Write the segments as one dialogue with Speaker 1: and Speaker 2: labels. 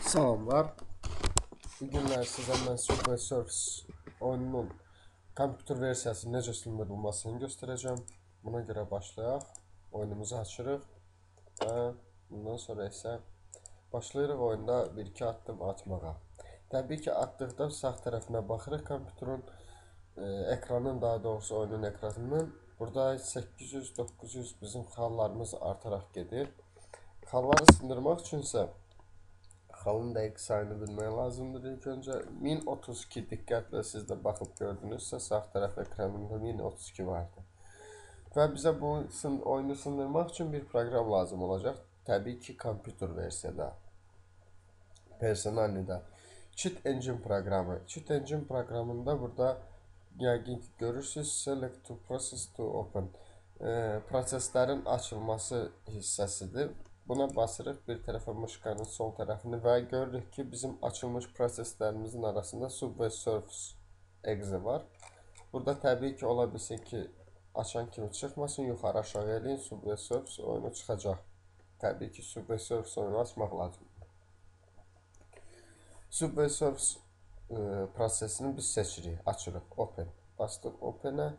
Speaker 1: Salamlar. Bugünlər sizə mən Subway Surfers oyununun kompüter versiyasının necə sındırılmasını göstərəcəm. Buna görə başlayaq. Oyunumuzu açırıq və bundan sonra isə başlayırıq oyunda bir-iki addım atmağa. Təbii ki, atdıqda sağ tərəfinə baxırıq kompüterin, ekranın, daha doğrusu oyunun ekranının. Burada 800, 900 bizim xallarımız artaraq gedir. Xalları sındırmaq üçünsə xalın dəqiq sayını bilmək lazımdır ilk öncə. 1032, diqqətlə siz də baxıb gördünüzsə, sağ tərəf ekranında 1032 vardı. Və bizə bu oyunu sındırmaq üçün bir proqram lazım olacaq. Təbii ki, kompüter versiyada, personalida. Cheat Engine proqramı. Cheat Engine proqramında burada yəqin ki, görürsünüz, Select to Process to Open. Proseslərin açılması hissəsidir. Buna basırıq bir tərəfə mışkanın sol tərəfini və görürük ki, bizim açılmış proseslərimizin arasında Subway Surfers exe var. Burada təbii ki, ola bilsin ki, açan kimi çıxmasın, yuxarı aşağı eləyin, Subway Surfers oyunu çıxacaq. Təbii ki, Subway Surfers oyunu açmaq lazımdır. Subway Surfers prosesini biz seçirik, açırıq, Open. Bastıq Open-ə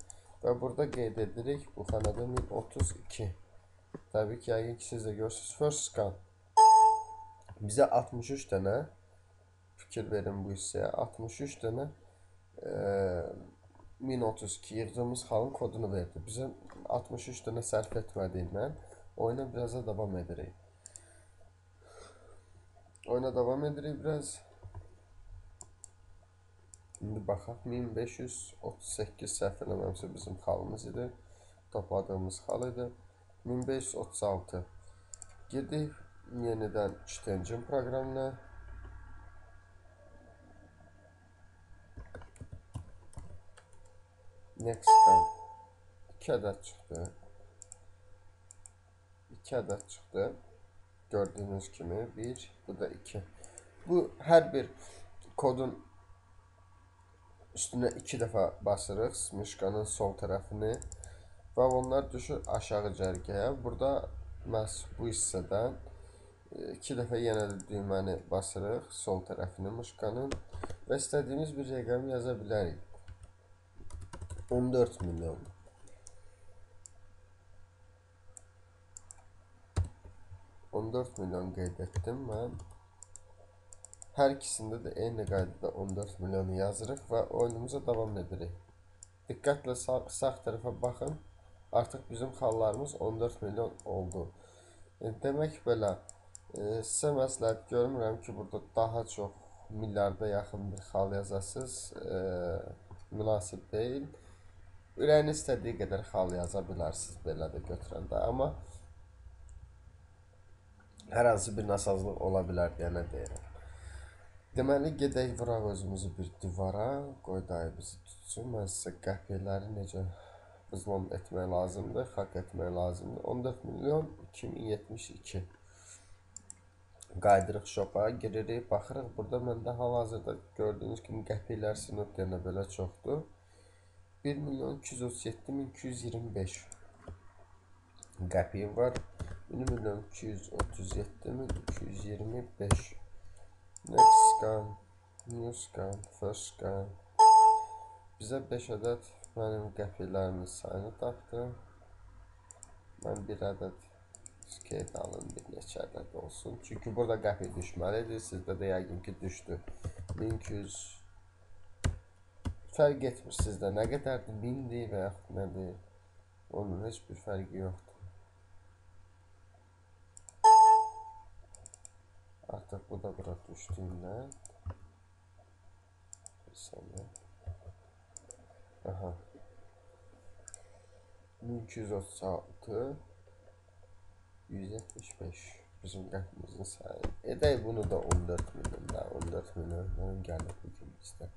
Speaker 1: və burada qeyd edirik, bu xanada 1032. Təbii ki, yəqin ki, siz də görürsünüz. First scan bizə 63 dənə, fikir verin bu hissəyə, 63 dənə 1032 yığdığımız xalın kodunu verdi. Bizə 63 dənə sərf etmədiyindən oyuna biraz da davam edirik. Oyuna davam edirik biraz. İndi baxaq, 1538 səhv eləməmsə bizim xalımız idi. Topladığımız xal idi. 1536. Girdik yenidən Cheat Engine proqramına. Next scan. 2 ədəd çıxdı. 2 ədəd çıxdı. Gördüyünüz kimi 1, bu da 2. Bu hər bir kodun üstünə 2 dəfə basırıq mişkanın sol tərəfini və onlar düşür aşağı cərgəyə. Burada məhz bu hissədən 2 dəfə yenə də düyməni basırıq sol tərəfini mışkanın və istədiyimiz bir rəqəmi yaza bilərik. 14 milyon. 14 milyon qeyd etdim mən. Hər ikisində də eyni qaydada 14 milyonu yazırıq və oyunumuza davam edirik. Diqqətlə sağ tərəfə baxın. Artıq bizim xallarımız 14 milyon oldu. Demək belə, sizə məsləhət görmürəm ki, burada daha çox milyarda yaxın bir xal yazasınız. Münasib deyil. Ürəyiniz istədiyi qədər xal yaza bilərsiniz belə də götürəndə. Amma hər hansı bir nasazlıq ola bilər deyənə deyirəm. Deməli, gedək vuraq özümüzü bir divara. Qoy dayı bizi tutsun. Mən sizə qəpikləri necə vzlom etmək lazımdır, xak etmək lazımdır. 14 milyon 2072. Qayıdırıq şopa, giririk, baxırıq. Burada məndə hal-hazırda gördüyünüz kimi qəpiklər sınıb deyənə belə çoxdur. 1 milyon 237 min 225 qəpiyim var. 1 milyon 237 min 225. Next scan, new scan, first scan. Bizə 5 ədəd mənim qəpiklərimin sayını tapdı. Mən bir ədəd skate alım, bir neçə ədəd olsun. Çünki burada qəpik düşməlidir. Sizdə də yəqin ki düşdü. 1200 fərq etmir sizdə nə qədərdir, 1000-dir və yaxud nədir. Onun heç bir fərqi yoxdur. Artıq bu da bura düşdüyündən. Bir saniyə. Aha. 1236 175 bizim qəpimizin sayı. Edək bunu da 14 milyon da 14 milyon gəlir bugün bizdə.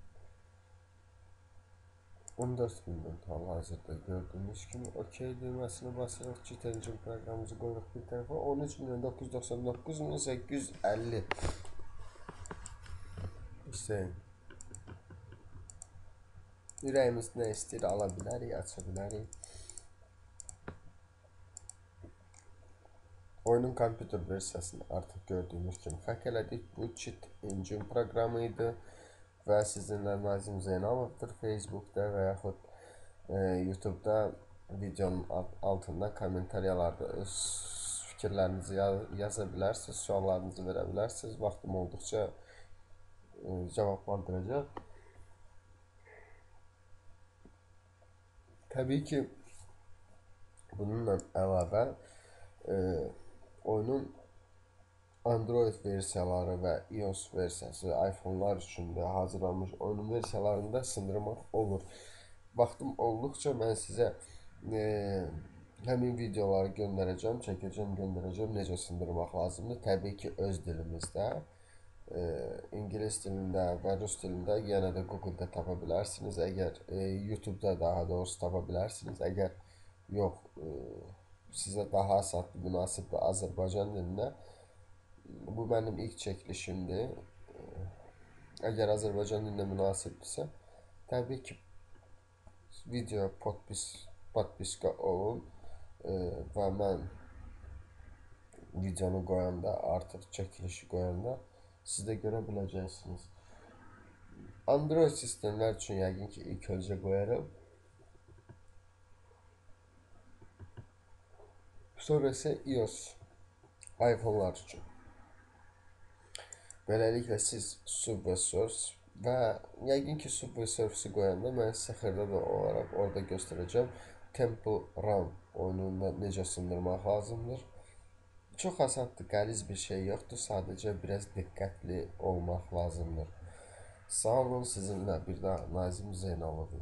Speaker 1: 14 milyon hal-hazırda gördüyünüz kimi OK düyməsini basırıq. Cheat Engine proqramımızı qoyuruq bir tərəfə. 13 milyon 999 min 850. İstəyin. Ürəyimiz nə istəyir ala bilərik, aça bilərik. Oyunun kompüter versiyasını artıq gördüyünüz kimi hack elədik. Bu Cheat Engine proqramı idi və sizinlə Nazim Zeynalovdur. Facebookda və yaxud YouTube'da videonun altında kommentariyalarda öz fikirlərinizi yaza bilərsiniz, suallarınızı verə bilərsiniz. Vaxtım olduqca cavablandıracaq. Təbii ki, bununla əlavə oyunun Android versiyaları və iOS versiyası, iPhone-lar üçün də hazırlanmış oyunun versiyalarını da sındırmaq olur. Vaxtım olduqca mən sizə həmin videoları göndərəcəm, çəkəcəm, göndərəcəm, necə sındırmaq lazımdır. Təbii ki, öz dilimizdə, ingilis dilində və rus dilində yenə də Google-da tapa bilərsiniz. Əgər YouTube-da daha doğrusu tapa bilərsiniz. Əgər yox, sizə daha asandır, münasibdir Azərbaycan dilində. Bu mənim ilk çəkilişimdir. Əgər Azərbaycan dilində münasibdirsə, təbii ki, videoya podpiska olun və mən videonu qoyanda, artıq çəkilişi qoyanda siz də görə biləcəksiniz. Android sistemlər üçün yəqin ki, ilk öncə qoyaram. Sonra isə iOS, iPhone-lar üçün. Beləliklə siz Subway Surfs və yəqin ki, Subway Surfs-i qoyanda mən sizə xırda da olaraq orada göstərəcəm Temple Run oyununda necə sındırmaq lazımdır. Çox asandır, qəliz bir şey yoxdur, sadəcə biraz diqqətli olmaq lazımdır. Sağ olun, sizinlə bir daha Nazim Zeynalov.